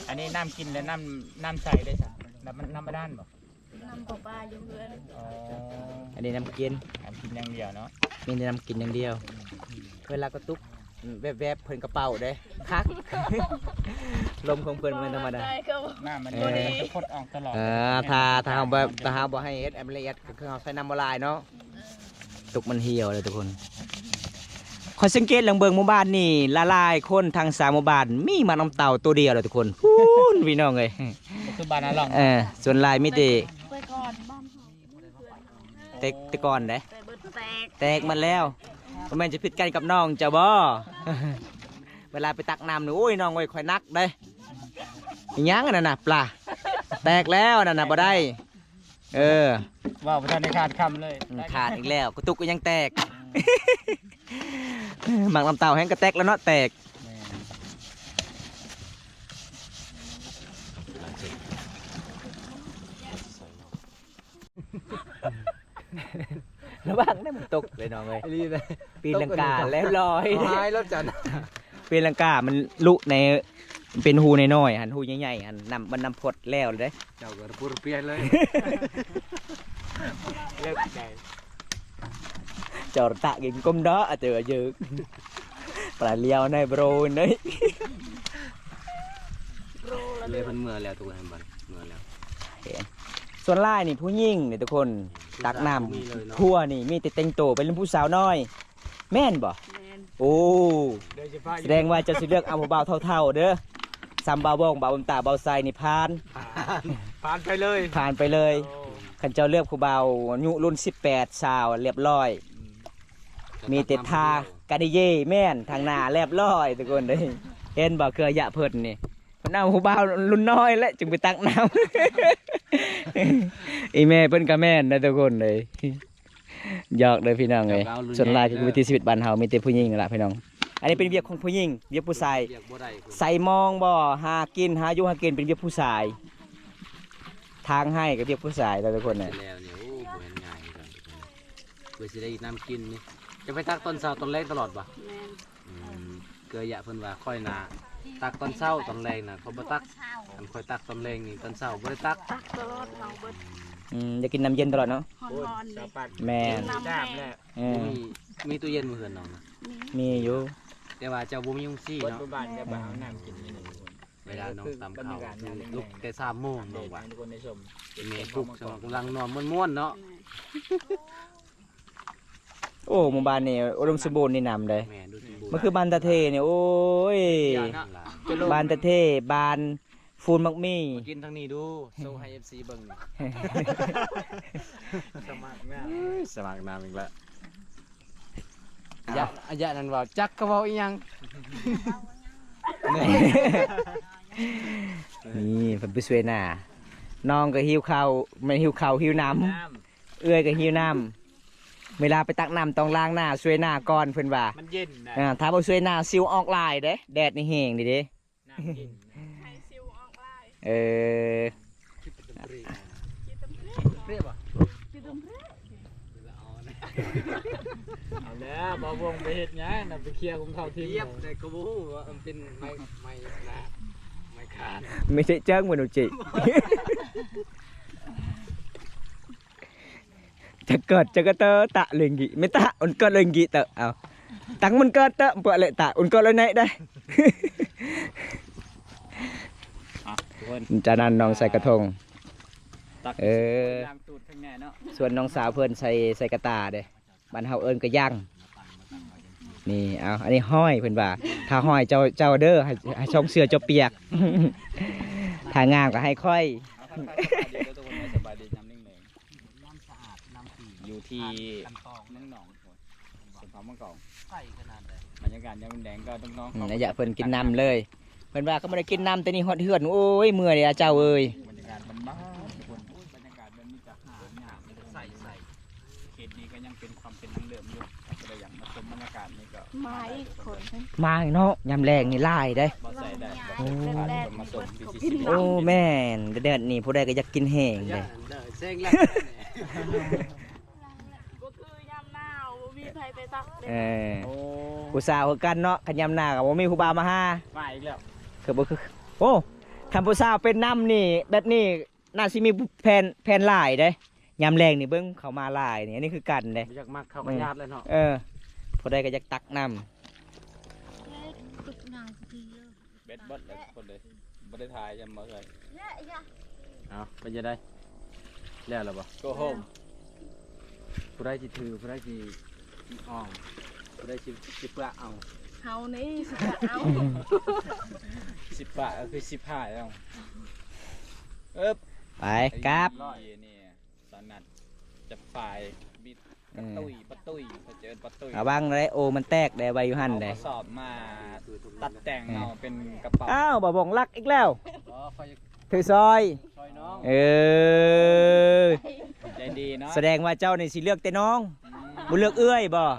ອັນນີ້ນ້ຳກິນ ແລະ ນ້ຳ ນ້ຳໃສເດ້ຊະ? ນ້ຳ ນ້ຳບາດານບໍ່? ນ້ຳປະປາຢູ່ເຮືອນ. ອໍ ອັນນີ້ນ້ຳກິນ ນ້ຳກິນຢ່າງດຽວເນາະ. ມີແຕ່ນ້ຳກິນຢ່າງດຽວ. ເວລາກະຕຸກແວບໆ ເພິ່ນກະເປົ່າເດ້ ຄັກ. ລົມຂອງເພິ່ນບໍ່ແມ່ນທຳມະດາ ນ້ຳມັນ ເອີ ບໍ່ໄດ້ ກະພົດອອກຕະຫຼອດ. ເອີ ຖ້າ ຖ້າເຮົາບໍ່ ຖ້າເຮົາບໍ່ໃຫ້ເຮັດໃຫ້ມັນລະອຽດ ກະຄືເຮົາໃສ່ນ້ຳບໍ່ຫຼາຍເນາະ. ຕຸກມັນຫ່ຽວເລີຍທຸກຄົນ. ຂ້ອຍສັງເກດລອງເບິ່ງໝູ່ບ້ານນີ້ ຫຼາຍໆຄົນທັງສາມໝູ່ບ້ານ ມີໝາກນ້ຳເຕົ້າໂຕດຽວເລີຍທຸກຄົນ. ພຸ້ນ ພີ່ນ້ອງເອີຍ ບໍ່ຄືບ້ານນາລ່ອງ. ເອີ ສ່ວນຫຼາຍມີແຕ່ ແຕ່ກ່ອນເດ້ ແຕກ ແຕກໝົດແລ້ວ. ບໍ່ແມ່ນຈະຜິດກັນກັບນ້ອງເຈົ້າບໍ່? ເວລາໄປຕັກນ້ຳນີ້ ໂອ້ຍ ນ້ອງເອີຍ ຂ້ອຍໜັກເດ້. ອີຫຍັງອັນນັ້ນນະ ປາ ແຕກແລ້ວ ອັນນັ້ນນະ ບໍ່ໄດ້. ເອີ ເວົ້າບໍ່ທັນໄດ້ຂາດຄຳເລີຍ. ອືມ ຂາດອີກແລ້ວ ກະຕຸກກະຍັງແຕກ. ໝາກນ້ຳເຕົ້າແຮງກະແຕກແລ້ວເນາະ ແຕກ. ແມ່ນ ລະວັງເດີ ມັນຕົກເລີຍນ້ອງເອີຍ. ອີ່ຫຼີເດ້ ຕີນລັງກາແລ້ວລອຍ ເອົາຫາຍແລ້ວຈັນ. ຕີນລັງກາມັນລຸໃນ ເປັນຮູນ້ອຍໆຫັ້ນ ຮູໃຫຍ່ໆຫັ້ນ ນ້ຳ ມັນນ້ຳພົດແລ້ວເດ້. ເຈົ້າກໍລະປຸຣະປຽນເລີຍ ເລີກໃຈ. ເຈົ້າຕະກິນກົມເນາະ ອາເຈີອາເຢີ ປາລຽວໃນໂບຣນເລີຍ. ເລີຍເພິ່ນເມືອແລ້ວທຸກຄົນ ເຫັນບໍ່ ເມືອແລ້ວ. ສ່ວນຫຼາຍນີ້ຜູ້ຍິງນີ້ທຸກຄົນ ຕັກນ້ຳ ຜູ້ຊາຍບໍ່ມີເລີຍເນາະ. ຄົວນີ້ມີແຕ່ແຕ່ງໂຕໄປເປັນຜູ້ສາວນ້ອຍ. ແມ່ນບໍ່? ແມ່ນ. ໂອ້ ສະແດງວ່າເຈົ້າຊິເລືອກເອົາຜູ້ບ່າວເຖົ້າໆເດີ. ສ່ຳບ່າວບົ້ງ ບ່າວບຸນຕາ ບ່າວໄຊນີ້ຜ່ານ ຜ່ານ ຜ່ານໄປເລີຍ ຜ່ານໄປເລີຍ. ໂອ້ ຄັນເຈົ້າເລືອກຜູ້ບ່າວອາຍຸລຸ້ນສິບແປດ ຊາວ ລຽບລ້ອຍ. ອືມ ມີແຕ່ທາການິເຢ ແມ່ນ ທາງໜ້າລຽບລ້ອຍທຸກຄົນເອີຍ. ເຫັນບໍ່ ເຄືອຢະເພິ່ນນີ້ ເພິ່ນເອົາຜູ້ບ່າວລຸ້ນນ້ອຍແຫຼະ ຈຶ່ງໄປຕັກນ້ຳ. ອີ່ແມ່ເພິ່ນກະແມ່ນນະທຸກຄົນເອີຍ. ຢອກເດີພີ່ນ້ອງເອີຍ. ເຈົ້າກໍເອົາລຸ້ນໃຫຍ່ເດີ. ສ່ວນຫຼາຍຄືວິຖີຊີວິດບ້ານເຮົາມີແຕ່ຜູ້ຍິງລະພີ່ນ້ອງ. ອັນນີ້ເປັນວຽກຂອງຜູ້ຍິງ ວຽກຜູ້ຊາຍ. ວຽກບໍ່ໄດ້ ໃສ່ມອງບໍ່ ຫາກິນ ຫາຢູ່ຫາກິນເປັນວຽກຜູ້ຊາຍ. ທາງໃຫ້ກະວຽກຜູ້ຊາຍເນາະທຸກຄົນເອີຍ. ແລ້ວນີ້ ໂອ້ ບໍ່ແມ່ນງ່າຍຄືກັນທຸກຄົນ ເພື່ອຊິໄດ້ນ້ຳກິນນີ້. ຈະໄປຕັກຕອນເຊົ້າຕອນແລງຕະຫຼອດບໍ່? ແມ່ນ. ອືມ ເກືອຢະເພິ່ນວ່າຂ້ອຍນະ ຕັກຕອນເຊົ້າ ຕອນແລງນະຂ້ອຍບໍ່ຕັກ. ຄັນຂ້ອຍຕັກຕອນແລງນີ້ ຕອນເຊົ້າບໍ່ໄດ້ຕັກ. ຕັກຕະຫຼອດ ເມົາເບິດ. ອືມ ຢາກກິນນ້ຳເຢັນຕະຫຼອດເນາະ. ຮ້ອນໆ ແມ່ນ ນ້ຳແຮງ. ເອີ ມີ ມີຕູ້ເຢັນບໍ່ເຮືອນນ້ອງນະ? ມີ ມີຢູ່ ແຕ່ວ່າເຈົ້າບໍ່ມີໂຮງສີເນາະ. ເວລານ້ອງຕຳເຂົ້າ ລຸກແຕ່ສາມໂມງນ້ອງວ່າ ແມ່ປຸກ ກຳລັງນອນມ່ວນໆເນາະ. ໂອ້ ໝູ່ບ້ານນີ້ອຸດົມສົມບູນດີນຳເດ້. ແມ່ນ ອຸດົມສົມບູນ. ມັນຄືບ້ານຕາເທນີ້ ໂອ້ຍ ບ້ານຕາເທ ບ້ານຟູນໝາກມີ. ມາກິນທາງນີ້ດູ ໂຊໃຫ້ເອັຟຊີເບິ່ງ. ສະໝັກນຳ ເອີຍ ສະໝັກນຳອີກແລ້ວ. ອາຍະ ອາຍະນັ້ນເວົ້າຈັກກະເວົ້າອີ່ຫຍັງ. ນີ້ເພິ່ນໄປຊ່ວຍໜ້າ ນ້ອງກະຫິວເຂົ້າ ແມ່ນຫິວເຂົ້າຫິວນ້ຳ. ເອື້ອຍກະຫິວນ້ຳ ເວລາໄປຕັກນ້ຳຕ້ອງລ້າງໜ້າ ຊ່ວຍໜ້າກ່ອນເພິ່ນວ່າ. ມັນເຢັນນະ. ອາ ຖ້າບໍ່ຊ່ວຍໜ້າ ສິວອອກຫຼາຍເດ້ ແດດນີ້ແຮງເດ້. ນ້ຳເຢັນ ໃຫ້ສິວອອກຫຼາຍ. ເອີ ເອົາແລ້ວ ບ່າວວົງໄປເຮັດຫຍັງນະ ໄປເຄຍຂອງເຂົາທີມ. ໄດ້ກະບໍ່ຮູ້ວ່າມັນເປັນໄມ້ ໄມ້ນະ ໄມ້ຄານ ໄມ້ເສະເຈິງ ມະນຸດຈິ. ຈະເກີດ ຈະກະເຕີຕະເລັງກິ ເມຕະ ອຸນເກີດເລັງກິເຕີ. ເອົາ ຕັງມັນເກີດເຕີ ເປີເລຕະ ອຸນເກີດເລີຍໄນໄດ້. ອ່ະ ທຸກຄົນ ຈາກນັ້ນນ້ອງໃສ່ກະທົງ. ເອີ ສ່ວນນ້ອງສາວເພິ່ນໃສ່ ໃສ່ກະຕ່າເດ້ ບ້ານເຮົາເອີ້ນກະຍັງ. ນີ້ ເອົາ ອັນນີ້ຫ້ອຍເພິ່ນວ່າ ຖ້າຫ້ອຍເຈົ້າ ເຈົ້າເດີ ໃຫ້ ໃຫ້ຊ່ອງເສື້ອເຈົ້າປຽກ ຖ້າງາມກະໃຫ້ຂ້ອຍ. ເອົາ ທັກທາຍສະບາຍດີເດີທຸກຄົນເດີ ສະບາຍດີຍາມແລງໆ. ນ້ຳສະອາດ ນ້ຳຟຣີ. ຢູ່ທີ່ ຂັ້ນຕອນ ເມືອງໜອງ ສົນເຜົ່າເມືອງກອງ ໃກ້ຂະໜາດໃດ. ບັນຍາກາດຍາມແລງກໍນ້ອງໆ ອືມ ເຂົາ ອາຍະເພິ່ນກິນນ້ຳເລີຍ ເພິ່ນວ່າກໍບໍ່ໄດ້ກິນນ້ຳແຕ່ນີ້ຮອດເຮືອນ. ໂອ້ຍ ເມື່ອຍເດ້ອາເຈົ້າເອີຍ. ບັນຍາກາດບ້ານໆ ທຸກຄົນ ໂອ້ຍ ບັນຍາກາດແບບນີ້ຈະຫາຍາກ ໃສ່ໆ ເຂດນີ້ກໍຍັງເປັນຄວາມເປັນດັ້ງເດີມຢູ່. ຖ້າຜູ້ໃດຢາກມາຊົມບັນຍາກາດນີ້ກໍມາອີກຄົນ ມາເນາະ ຍາມແລງນີ້ຫຼາຍເດ້. ບໍ່ໃສ່ໄດ້ ໂອ້ ມາຊົມວິຖີຊີວິດ ໂອ້ ແມ່ນ ແດດໆນີ້ຜູ້ໃດກໍຢາກກິນແຫ້ງເດ້. ບໍ່ຄືຍາມໜາວ ບໍ່ມີໃຜໄປຕັກເດ້. ເອີ ໂອ້ ຜູ້ສາວຄືກັນເນາະ ຄັນຍາມໜາວກໍບໍ່ມີຜູ້ບ່າວມາຫາ. ມາອີກແລ້ວ ຄືບໍ່ຄື ໂອ້ ຄັນຜູ້ສາວເປັນນຳນີ້ ແບບນີ້ໜ້າຊິມີແຜ່ນ ແຜ່ນຫຼາຍເດ້. ຍາມແລງນີ້ເບິ່ງເຂົາມາຫຼາຍນີ້ ອັນນີ້ຄືກັນເດ້. ຢາກມັກເຂົາກໍຍາດແລ້ວເນາະ. ເອີ ຜູ້ໃດກໍຢາກຕັກນ້ຳ. ເບັດເບິດແລ້ວທຸກຄົນເດີ ບໍ່ໄດ້ຖ່າຍ ຈຳບໍ່ໃສ່. ເອົ້າ ເປັນຈັ່ງໃດ ແລ້ວແລ້ວບໍ່? Go home. ຜູ້ໃດຊິຖື ຜູ້ໃດຊິອອງ ຜູ້ໃດຊິ ຊິປະເອົາ? ເຮົານີ້ຊິປະເອົາ ຊິປະກໍຄືຊິພາຍເອົາ. ເອີບ ໄປກັບ. ສາວນັດຈັບຝາຍບິດ ອືມ ປະຕຸ້ຍ ປະຕຸ້ຍ ເຂົາເອີ້ນປະຕຸ້ຍ. ລະວັງເດີ ໂອມັນແຕກເດ້ ໄວ້ຢູ່ຫັ້ນເດ້. ເອົາກະສອບມາຕັດແຕ່ງເອົາເປັນກະເປົາ. ອ້າວ ບ່າວບົງລັກອີກແລ້ວ ຖືຊອຍ ເອີ ໃຈດີເນາະ. ສະແດງວ່າເຈົ້ານີ້ຊິເລືອກແຕ່ນ້ອງ ອືມ ບໍ່ເລືອກເອື້ອຍບໍ່?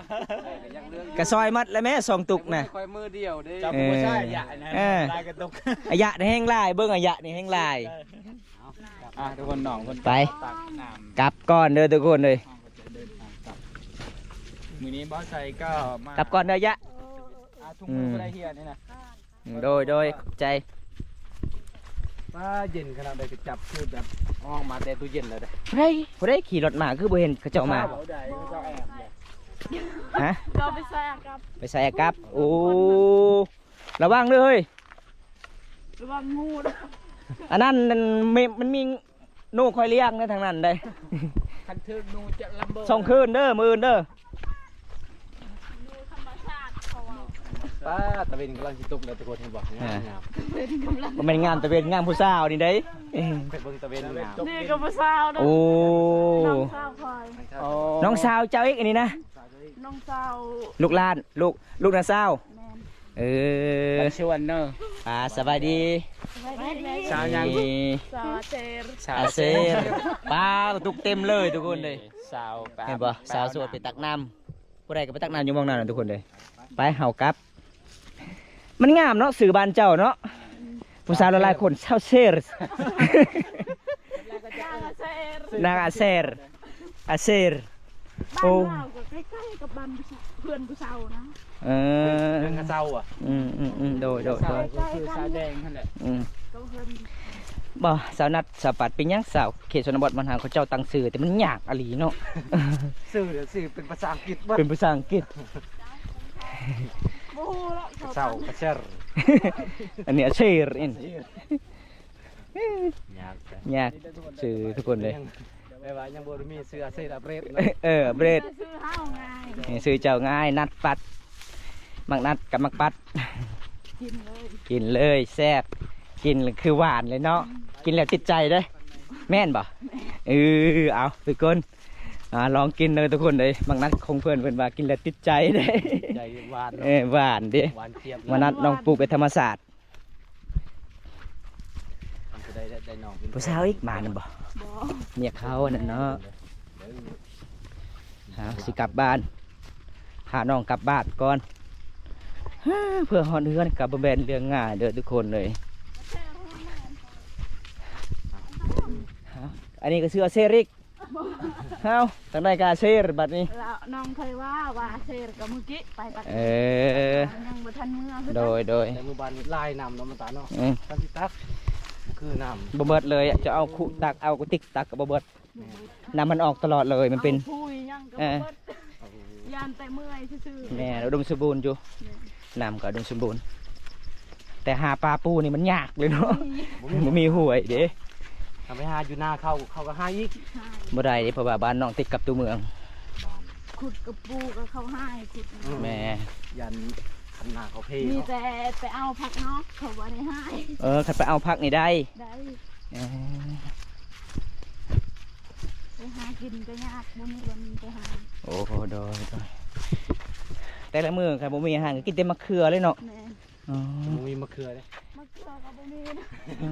ກະຊອຍໝົດແລ້ວແມ້ ສອງຕຸກນະ. ຂ້ອຍມືດຽວເດ້ ເຈົ້າຜູ້ຊາຍ ອາຍະນະ ເອີ ຫຼາຍກະຕຸກ ອາຍະນີ້ແຮງຫຼາຍ ເບິ່ງອາຍະນີ້ແຮງຫຼາຍ. ອ່ະ ທຸກຄົນ ນ້ອງເພິ່ນໄປ ຕັກນ້ຳ ກັບກ່ອນເດີທຸກຄົນເອີຍ. ມື້ນີ້ບໍ່ໃສ່ກໍມາ ກັບກ່ອນເດີຍະ ອ່າ ທຸງມື ອືມ ບໍ່ໄດ້ເຮຍນີ້ນະ. ໂດຍ ໂດຍ ຂອບໃຈ. ປ້າ ເຢັນຂະໜາດໃດ ໄປຈັບຄືແບບອອກມາແຕ່ຕູ້ເຢັນແລ້ວເດ້. ຜູ້ໃດ ຜູ້ໃດຂີ່ລົດມາ ຄືບໍ່ເຫັນເຂົາເຈົ້າມາ? ເຂົາເຈົ້າແອບ ຮະ? ເຂົາໄປໃສ່ອາກັບ ໄປໃສ່ອາກັບ. ໂອ້ ລະວັງເດີເຮີ້ຍ ລະວັງງູ. ອັນນັ້ນ ມັນມີ ມັນມີ ໜູຄອຍລ້ຽງໃນທາງນັ້ນໄດ໋. ຄັນຖືກໜູຈະລຳເບີ ສອງຄືນເດີ ມື້ອື່ນເດີ. ປ້າ ຕາເວັນກຳລັງຊິຕົກແລ້ວທຸກຄົນ ເຫັນບໍ່? ງາມ ງາມ ບໍ່ແມ່ນງາມຕາເວັນ ງາມຜູ້ສາວນີ້ໄດ໋. ໄປເບິ່ງຕາເວັນງາມ ນີ້ກໍຜູ້ສາວເດີ. ໂອ້ ນ້ອງສາວຂ້ອຍ ອໍ ນ້ອງສາວເຈົ້າອີກອັນນີ້ນະ. ນ້ອງສາວ ລູກຫຼານ ລູກ ລູກນ້າສາວ. ແມ່ນ ເອີ ຊວນເນາະ. ອ່າ ສະບາຍດີ ສະບາຍດີ. ສາວຫຍັງ? ສາວອາເຊນ ສາວອາເຊນ. ປ້າ ຕຸກເຕັມເລີຍທຸກຄົນເລີຍ. ສາວ ເຫັນບໍ່? ສາວໂສດໄປຕັກນ້ຳ ຜູ້ໃດກໍໄປຕັກນ້ຳຢູ່ໝ່ອງນັ້ນນະທຸກຄົນເລີຍ. ໄປ ເຮົາກັບ. ມັນງາມເນາະ ຊື່ບ້ານເຈົ້າເນາະ. ຜູ້ສາວຫຼາຍໆຄົນ ຊາວເຊນ ນາງອາເຊນ ອາເຊນ. ໂອ້ ບ້ານລາວກໍໃກ້ໆກັບບ້ານເພື່ອນຜູ້ສາວນະ. ເອີ ເຮືອນເຂົາເຈົ້າອະ. ອືມໆໆ ໂດຍໆໆ ໃກ້ໆກັນ ຄືຊາຍແດນຫັ້ນແຫຼະ. ອືມ ບໍ່ ສາວນັດ ສາວປັດ ເປັນຫຍັງສາວເຂດຊົນນະບົດບ້ານເຮົາ ເຂົາເຈົ້າຕັ້ງຊື່ ແຕ່ມັນຍາກອີ່ຫຼີເນາະ. ຊື່ ຊື່ເປັນພາສາອັງກິດເບິດ ເປັນພາສາອັງກິດ. ບໍ່ຮູ້ລະ ເຂົາເຈົ້າ ອາເຊນ ອັນນີ້ອາເຊນ. ຍາກ ຍາກຊື່ທຸກຄົນເລີຍ. ແປວ່າຍັງບໍ່ໄດ້ມີຊື່ອາເຊນ ອາເບຣດເນາະ. ເອີ ອາເບຣດ ຊື່ເຮົາງ່າຍ ຊື່ເຈົ້າງ່າຍ. ນັດປັດ ໝາກນັດກັບໝາກປັດ ກິນເລີຍ ກິນເລີຍ ແຊບ. ກິນຄືຫວານເລີຍເນາະ. ອືມ ກິນແລ້ວຕິດໃຈເດ້ ແມ່ນບໍ່? ເອີ ເອົາທຸກຄົນ ອ່າ ລອງກິນເດີທຸກຄົນເອີຍ. ໝາກນັດຂອງເພິ່ນ ເພິ່ນວ່າກິນແລ້ວຕິດໃຈເດ້. ໃຈຫວານເນາະ. ເອີ ຫວານເດ້ ຫວານຈຽບ. ໝາກນັດນ້ອງປູກເປັນທຳມະຊາດ. ຜູ້ສາວອີກມານຳບໍ່? ບໍ່ ເມຍເຂົານັ້ນເນາະ. ເຮົາຊິກັບບ້ານ ພານ້ອງກັບບ້ານກ່ອນ. ເພື່ອຮອດເຮືອນກໍບໍ່ແມ່ນເລື່ອງງ່າຍເດີທຸກຄົນເອີຍ. ອັນນີ້ກໍຊື່ອາເຊນອີກ. ເອົ້າ ທາງໃດກະເຊນບັດນີ້. ແລ້ວນ້ອງເຄີຍວ່າ ວ່າເຊນກໍມື້ກີ້ໄປຕັກ. ເອີ ຍັງບໍ່ທັນເມືອ. ໂດຍ ໂດຍ ແຕ່ມື້ບານນີ້ຫຼາຍນ້ຳເນາະ ມັນຕາເນາະ. ອືມ ຄັນຊິຕັກຄືນ້ຳບໍ່ເບິດເລີຍ. ຈະເອົາຄຸຕັກ ເອົາກະຕິກຕັກກໍບໍ່ເບິດ. ແມ່ນ ນ້ຳມັນອອກຕະຫຼອດເລີຍ ມັນເປັນ ເອົາຜຸຍຫຍັງກໍບໍ່ເບິດ. ເອີ ຢ້ານແຕ່ເມື່ອຍຊື່ໆ. ແມ່ນ ອຸດົມສົມບູນຢູ່. ແມ່ນ ນ້ຳກໍອຸດົມສົມບູນ ແຕ່ຫາປາປູນີ້ມັນຍາກເລີຍເນາະ. ບໍ່ມີ ບໍ່ມີຫ້ວຍເດ້. ຖ້າໄປຫາຢູ່ນາເຂົາ ເຂົາກໍຫາອີກ. ບໍ່ໄດ້ເດ້ ເພາະວ່າບ້ານນ້ອງຕິດກັບຕົວເມືອງ. ຂຸດກັບປູກໍເຂົາຫາຂຸດ. ແມ່ນ ຢ້ານຄັນນາເຂົາເພ. ມີແຕ່ໄປເອົາຜັກເນາະ ເຂົາບໍ່ໄດ້ຫາ. ເອີ ຄັນໄປເອົາຜັກນີ້ໄດ້ ໄດ້. ເອີ ໄປຫາ ກິນກໍຍາກ ບໍ່ມີບ່ອນໄປຫາ. ໂອ້ ໂດຍ ໂດຍ ແຕ່ລະມື້ຄັນບໍ່ມີອາຫານກໍກິນແຕ່ໝາກເຂືອເລີຍເນາະ. ແມ່ນ. ອໍ ບໍ່ມີໝາກເຂືອເດ້. ໝາກເຂືອກໍບໍ່ມີນະ. ເອີ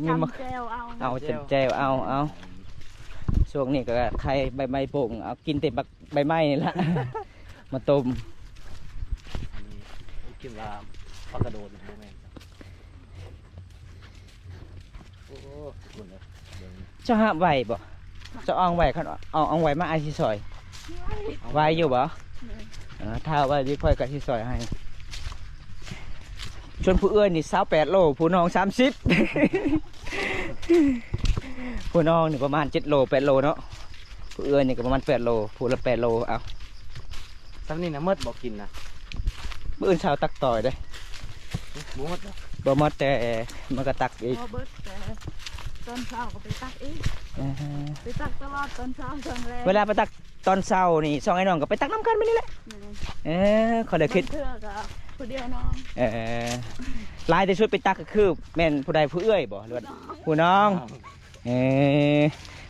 ມີໝາກ ຈຳແຈ່ວເອົາ ເອົາ ແຈ່ວ ຈຳແຈ່ວເອົາ ເອົາ. ຊ່ວງນີ້ກໍໄຂ່ໃບໄມ້ປົ່ງ ເອົາກິນແຕ່ບັກໃບໄມ້ນີ້ລະ ມາຕົ້ມ. ອັນນີ້ຄິດວ່າປາກະໂດນບໍ່ແມ່ນ. ໂອ້ ເຈົ້າຫາບໄຫວບໍ່? ເຈົ້າເອົາໄຫວ ຄັນເອົາ ເອົາໄຫວມາ ອ້າຍຊິຊ່ອຍ. ໄຫວຢູ່ບໍ່? ເອີ ຖ້າໄຫວດີຂ້ອຍກໍຊິຊ່ອຍໃຫ້. ສ່ວນຜູ້ເອື້ອຍນີ້ຊາວແປດໂລ ຜູ້ນ້ອງສາມສິບ. ຜູ້ນ້ອງນີ້ປະມານເຈັດໂລ ແປດໂລເນາະ. ຜູ້ເອື້ອຍນີ້ກໍປະມານແປດໂລ ຜູ້ລະແປດໂລ. ເອົາ ສ່ຳນີ້ນະ ໝົດບໍ່ກິນນະ? ມື້ອື່ນເຊົ້າຕັກຕໍ່ເດ້. ບໍ່ໝົດບໍ່? ບໍ່ໝົດ ແຕ່ມັນກໍຕັກອີກ. ບໍ່ເບິດ ແຕ່ຕອນເຊົ້າກໍໄປຕັກອີກ. ເອີ ໄປຕັກຕະຫຼອດຕອນເຊົ້າຕອນແລງ. ເວລາໄປຕັກຕອນເຊົ້ານີ້ ສອງອ້າຍນ້ອງກໍໄປຕັກນຳກັນແບບນີ້ແຫຼະ. ແມ່ນ. ເອີ ຂ້ອຍເລີຍຄິດ ບາງເທື່ອກໍຜູ້ດຽວນ້ອງ. ເອີ ຫຼາຍທີ່ສຸດໄປຕັກກໍຄືແມ່ນຜູ້ໃດ? ຜູ້ເອື້ອຍບໍ່ ຫຼືວ່າຜູ້ນ້ອງ? ຜູ້ນ້ອງ. ເອີ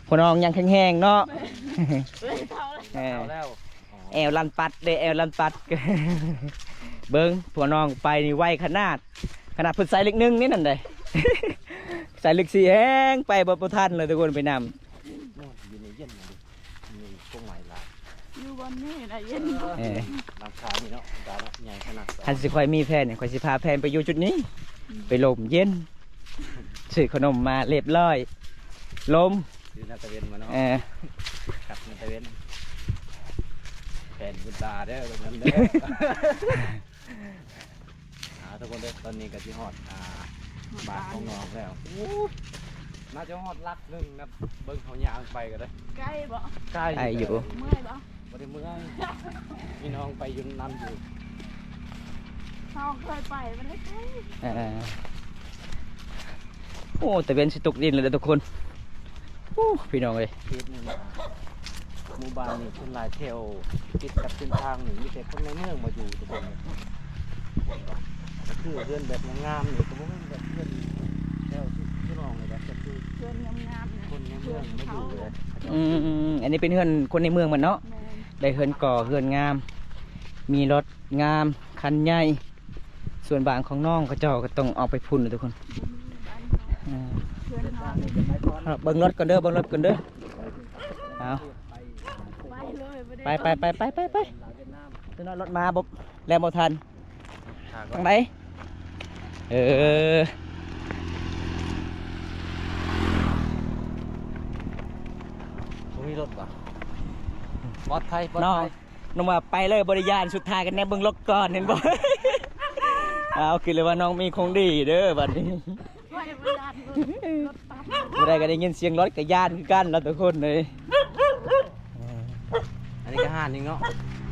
ຜູ້ນ້ອງຍັງແຂງແຮງເນາະ. ແມ່ນ. ເອີ ເຖົ້າແລ້ວ. ເອີ ເຖົ້າແລ້ວ. ອໍ ແອວລັນປັດເດ້ ແອວລັນປັດ. ເບິ່ງ ພວກນ້ອງໄປນີ້ໄວຂະໜາດ ຂະໜາດເພິ່ນໃສ່ເລກໜຶ່ງນີ້ນັ້ນເດ້ ໃສ່ເລກສີ່ແຮງໄປບໍ່ ບໍ່ທັນເລີຍທຸກຄົນ ໄປນຳ. ໂອ້ຍ ຢູ່ນີ້ເຢັນ ມີກົງໄມ້ຫຼາຍ ຢູ່ບ່ອນນີ້ນະເຢັນ. ເອີ ຫຼັງຄານີ້ເນາະ ດາວເນາະ ໃຫຍ່ຂະໜາດ. ຄັນຊິຂ້ອຍມີແພນນີ້ ຂ້ອຍຊິພາແພນໄປຢູ່ຈຸດນີ້ ອືມ ໄປລົມເຢັນ. ຊື້ຂະໜົມມາລຽບລ້ອຍ ລົມ ຢູ່ໜ້າຕາເວັນມາເນາະ. ເອີ ກັບໜ້າຕາເວັນ ແຜ່ນບຸນຕາເດີ ຕົງນັ້ນເດີ. ອ່າ ທຸກຄົນເດີ ຕອນນີ້ກໍຊິຮອດ ອ່າ ບ້ານຂອງນ້ອງແລ້ວ. ໂອ້ ໜ້າຈະຮອດຫຼັກໜຶ່ງນະ ເບິ່ງເຮົາຍ່າງໄປກໍໄດ້. ໄກບໍ່? ໄກ ໄກຢູ່. ເມື່ອຍບໍ່? ບໍ່ໄດ້ເມື່ອຍ ມີນ້ອງໄປຢູ່ນຳຢູ່. ນ້ອງເຄີຍໄປບໍ່ໄດ້ໄກ. ເອີ ໂອ້ ຕາເວັນຊິຕົກດິນແລ້ວເດີທຸກຄົນ. ໂອ້ ພີ່ນ້ອງເອີຍ ເຂດນີ້ນະ ໝູ່ບ້ານນີ້ສ່ວນຫຼາຍແຖວຕິດກັບເສັ້ນທາງນີ້ ມີແຕ່ຄົນໃນເມືອງມາຢູ່ທຸກຄົນ. ກໍຄືເຮືອນແບບງາມໆນີ້ ກໍບໍ່ແມ່ນແບບເຮືອນແຖວທີ່ນ້ອງນີ້ແຫຼະ ກໍຄືເຮືອນງາມໆ ຄົນໃນເມືອງມາຢູ່ເລີຍ. ອືມໆໆ ອັນນີ້ເປັນເຮືອນຄົນໃນເມືອງມັນເນາະ. ແມ່ນ. ໄດ້ເຮືອນກໍ່ເຮືອນງາມ ມີລົດງາມຄັນໃຫຍ່. ສ່ວນບ້ານຂອງນ້ອງເຂົາເຈົ້າກໍຕ້ອງອອກໄປພຸ້ນແຫຼະທຸກຄົນ. ເອີ ເບິ່ງລົດກ່ອນເດີ ເບິ່ງລົດກ່ອນເດີ. ເອົາ ໄປເລີຍ ໄປ ໄປ ໄປ ໄປ ໄປ ໄປ. ຕົວນ້ອຍລົດມາບໍ່ ແລ່ນບໍ່ທັນ. ທາງໃດ? ເອີ ບໍ່ມີລົດບໍ່? ປອດໄພ ປອດໄພ. ນ້ອງວ່າໄປເລີຍບໍ່ໄດ້ຢ້ານ ສຸດທ້າຍກໍແນມເບິ່ງລົດກ່ອນ ເຫັນບໍ່? ເອົາ ຄິດເລີຍວ່ານ້ອງມີຂອງດີເດີບັດນີ້. ບໍ່ໄດ້ຢ້ານລົດ ລົດຕັດ. ຜູ້ໃດກໍໄດ້ຍິນສຽງລົດກໍຢ້ານຄືກັນລະທຸກຄົນເລີຍ. ອັນນີ້ກໍຮ້ານອີກເນາະ?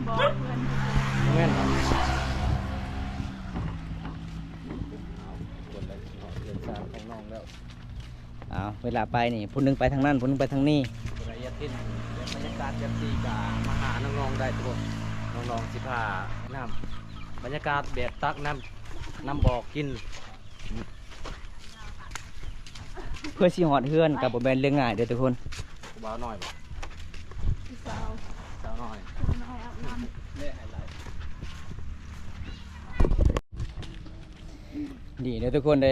ບໍ່ ເພື່ອນ. ແມ່ນບໍ່? ເອົາ ເຮືອນຊານຂອງນ້ອງແລ້ວ. ເອົາ ເວລາໄປນີ້ ຜູ້ໜຶ່ງໄປທາງນັ້ນ ຜູ້ໜຶ່ງໄປທາງນີ້. ຜູ້ໃດຢາກເຫັນແບບບັນຍາກາດແບບນີ້ກໍມາຫານ້ອງໆໄດ້ທຸກຄົນ. ນ້ອງໆຊິພານຳ ບັນຍາກາດແບບຕັກນ້ຳ ນ້ຳບໍ່ກິນ ເພື່ອຊິຮອດເຮືອນກໍບໍ່ແມ່ນເລື່ອງງ່າຍເດີທຸກຄົນ. ຜູ້ບ່າວນ້ອຍບໍ່? ຜູ້ສາວ ສາວນ້ອຍ ສາວນ້ອຍອາບນ້ຳ. ນີ້ເດີທຸກຄົນເດີ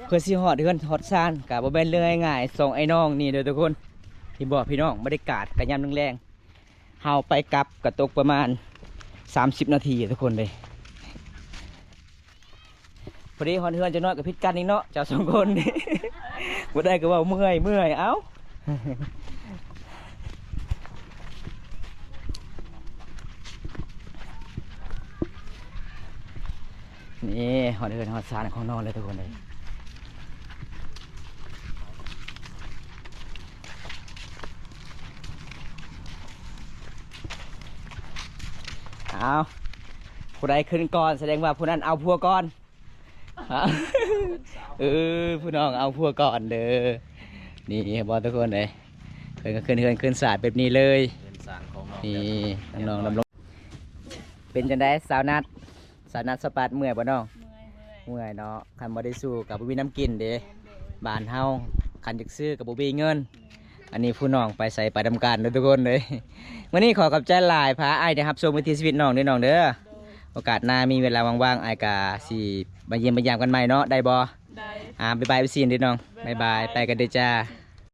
ເພື່ອຊິຮອດເຮືອນຮອດຊານກໍບໍ່ແມ່ນເລື່ອງງ່າຍໆ. ສອງອ້າຍນ້ອງນີ້ເດີທຸກຄົນ ເຫັນບໍ່ພີ່ນ້ອງ? ບັນຍາກາດກໍຍາມແລງໆ ເຮົາໄປກັບກໍຕົກປະມານສາມສິບນາທີທຸກຄົນເດີ. ພໍດີຮອດເຮືອນຈັກໜ້ອຍກໍຜິດກັນອີກເນາະ ເຈົ້າສອງຄົນນີ້. ບໍ່ໄດ້ກໍເວົ້າເມື່ອຍ ເມື່ອຍ ເອົ້າ. ນີ້ຮອດເຮືອນຮອດຊານຂອງນ້ອງແລ້ວທຸກຄົນເອີຍ. ເອົາ ຜູ້ໃດຂຶ້ນກ່ອນ ສະແດງວ່າຜູ້ນັ້ນເອົາຜົວກ່ອນ. ເອີ ຜູ້ນ້ອງເອົາຜົວກ່ອນເດີ. ນີ້ເຫັນບໍ່ທຸກຄົນເອີຍ ເພິ່ນກໍຂຶ້ນເຮືອນຂຶ້ນຊານແບບນີ້ເລີຍ. ເຮືອນຊານຂອງນ້ອງ ນີ້ ນ້ອງໆດຳລົງ. ເປັນຈັ່ງໃດສາວນັດ? ສາວນັດສະປາດເມື່ອຍບໍ່ນ້ອງ? ເມື່ອຍ ເມື່ອຍ ເມື່ອຍເນາະ. ຄັນບໍ່ໄດ້ສູ້ກໍບໍ່ມີນ້ຳກິນເດ້. ແມ່ນ ແມ່ນ. ບ້ານເຮົາຄັນຢາກຊື້ກໍບໍ່ມີເງິນ. ແມ່ນ. ອັນນີ້ຜູ້ນ້ອງໄປໃສໄປນຳກັນເດີທຸກຄົນເດີ. ມື້ນີ້ຂໍຂອບໃຈຫຼາຍ ພາອ້າຍໄດ້ຮັບຊົມວິຖີຊີວິດນ້ອງເດີນ້ອງເດີ. ໂອກາດໜ້າມີເວລາວ່າງໆ ອ້າຍກະຊິມາຢ້ຽມມາຢາມກັນໃໝ່ເນາະ ໄດ້ບໍ່? ໄດ້. ອ່າ ບາຍບາຍ ເອັຟຊີ ເດີນ້ອງ. ບາຍບາຍ ບາຍບາຍ ໄປກັນເດີຈ້າ.